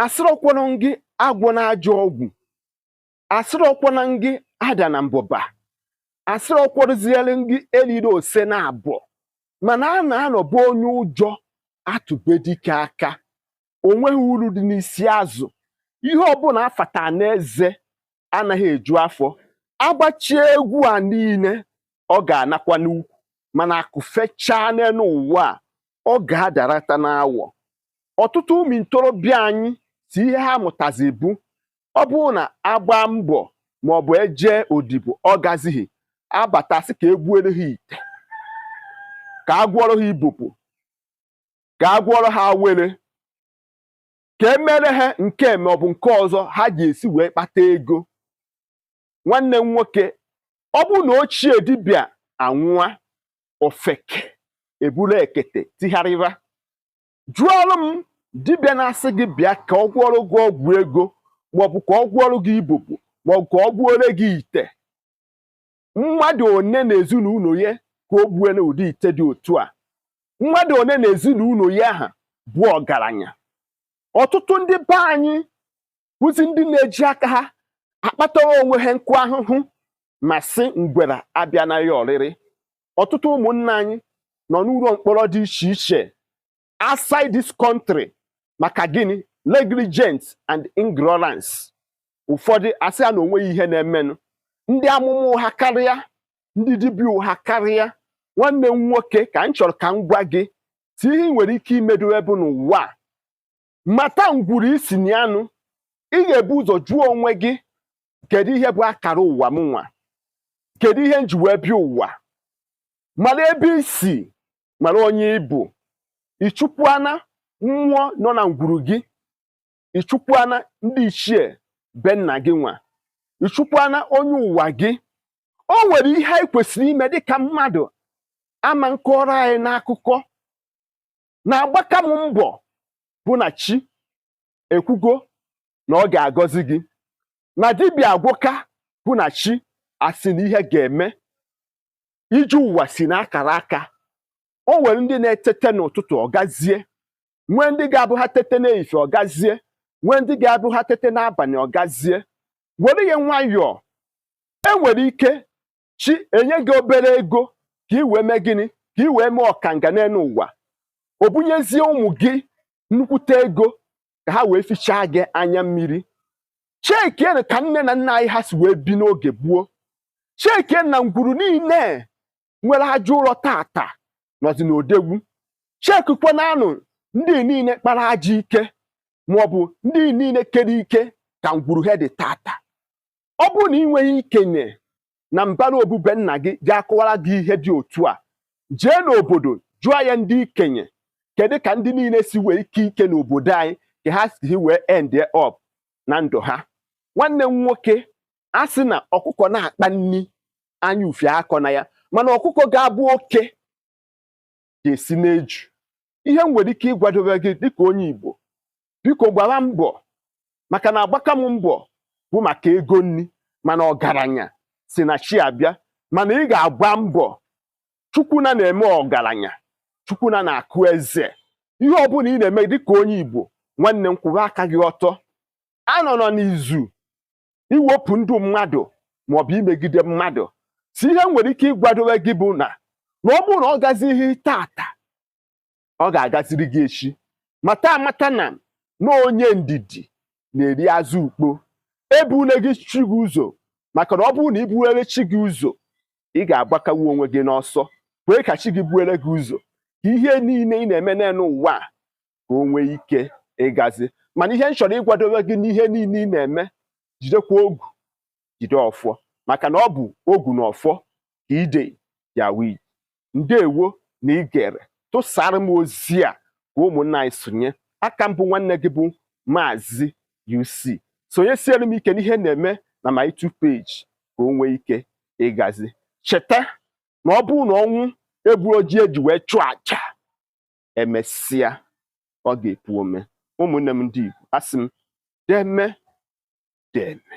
Asịrọkwanụ gị agwọ na ajọ ọgwụ, asịrọkwana gị ada na mbụba, asịrọkwarụziere gị eriri ose na abụọ. Mana a na-anọbụ onye ụjọ atụbe dike aka. O nweghị uru dị n'isi azụ. Ihe ọbụla afata n'eze anaghị eju afọ. Agbachie egwu a niile, ọ ga-anakwa n'ukwu. Mana akụ fechaa n'elu ụwa a, ọ ga-adarata n'awọ. Ọtụtụ ụmụ ntorobịa anyị si ihe ha mụtazi bụ ọ bụrụ na agba mbọ maọbụ eje odibo, ọ gazighị abatasị ka egbuere ha ite, ka a gwọrọ ha ibubo, ka a gwọrọ ha awere, ka emere ha nke maọbụ nke ọzọ ha ji esi wee kpata ego. Nwanne m nwoke, ọ bụrụ na ochie dibịa anwụa, ofeke eburu ekete tigharịba. Jụọrọ m dibịa na-asị gị bịa ka ọ gwọrọ gị ọgwụ ego, maọbụ ka ọ gwọrọ gị ibubo, maọbụ ka ọ gbuore gị ite. Mmadụ one na ezinụlọ ya ka o gbuele ụdị ite dị otu a? Mmadụ one na ezinụlọ ya ha bụ ọgaranya? Ọtụtụ ndị be anyị bụzi ndị na-eji aka ha akpatara onwe ha nkụ ahụhụ ma sị ngwere abịa na ya ọrịrị. Ọtụtụ ụmụnne anyị nọ n'ụlọ mkpọrọ dị iche iche outside this country. Maka gịnị? Negligence and ignorance. Ụfọdụ asị ya na onweghị ihe na-emenụ. Ndị amụma ụgha karịa, ndị dibịa ụgha karịa. Nwanne m nwoke, ka m chọrọ ka m gwa gị si ihe ị nwere ike imedowe bụ n'ụwa a, mata ngwuru isi na anụ. Ị ga-ebu ụzọ jụọ onwe gị, kedu ihe bụ akara ụwa m nwa? Kedu ihe m ji wee bịa ụwa? Mara ebe isi, mara onye ị bụ. Ịchụkwana mmụọ nọ na ngwuru gị, ịchụkwana ndị ichie be nna gị nwa, ịchụkwana onye ụwa gị. O nwere ihe anyị kwesịrị ime dịka mmadụ ama nkọrọ anyị n'akụkọ na-agbaka m mbọ bụ na chi ekwugo na ọ ga-agọzi gị, na dibịa agwụka bụ na chi asị na ihe ga-eme. Ije ụwa si n'akara aka. O nwere ndị na-etete n'ụtụtụ ọgazie, nwee ndị ga-abụ ha tete n'ehihie ọgazie, nwee ndị ga-abụ ha tete n'abalị ọgazie. Were ya nwayọọ. E nwere ike chi enye gị obere ego ka ị wee mee gịnị? Ka ị wee mee ọkanga n'elu ụwa. O bunyezie ụmụ gị nnukwute ego ka ha wee fichaa gị anya mmiri. Chekienụ ka nne na nna anyị ha si wee bi n'oge gboo. Chekie na ngwuru niile nwere aja ụlọ tata nọzi n'odegwu. Chekikwananụ ndị niile kpara ajọ ike maọbụ ndị niile kere ike ka ngwuru ha dị tata. Ọ bụrụ na ị nweghị ikenye na mbara obube nna gị ga-akọwara gị ihe dị otu a, jee n'obodo jụọ ya ndị ikenye, kedu ka ndị niile si wee ike ike n'obodo anyị, ka ha si wee end up na ndụ ha? Nwanne m nwoke, a sị na ọkụkọ na-akpa nni, anya ufie akọ na ya. Mana ọkụkọ ga-abụ oke ga-esi n'eju. Ihe m nwere ike ịgwadobe gị dịka onye Igbo, biko gbara mbọ, maka na agbaka m mbọ bụ maka ego nni. Mana ọgaranya si na chi abịa. Mana ị ga-agba mbọ. Chukwu na na-eme ọgaranya, Chukwu na na-akụ eze. Ihe ọbụla ị na-eme dịka onye Igbo, nwanne m, kwụba aka gị ọtọ. Anọ nọ n'izu iwepụ ndụ mmadụ maọbụ imegide mmadụ. Si ihe m nwere ike ịgwadobe gị bụ na ọ bụrụ na ọ gazighị tata, ọ ga-agaziri gị echi. Mata amata na onye ndidi na-eri azụ ukpo. Ebule gị chi gị ụzọ, maka na ọ bụrụ na ị buere chi gị ụzọ, ị ga-agbakawu onwe gị n'ọsọ. Kwee ka chi gị buere gị ụzọ, ka ihe niile ị na-eme n'elu ụwa a ka o nwee ike ịgazi. Mana ihe m chọrọ ịgwadobe gị n'ihe niile ị na-eme, jidekwa ogu, jide ọfọ, maka na ọ bụ ogu na ọfọ ka ide ya wee. Ndewo na igere. Tụsara m ozi a ka ụmụnna anyị sonye aka. Mbụ nwanne gị bụ Maazị UC. Sonyesiere m ike n'ihe na-eme na my YouTube page ka o nwee ike ịgazi. Cheta na ọ bụrụ na ọnwụ egburu oji eji wee chụọ aja, emesịa ọ ga-epu ome. Ụmụnne m ndị Igbo, asị m deme deme.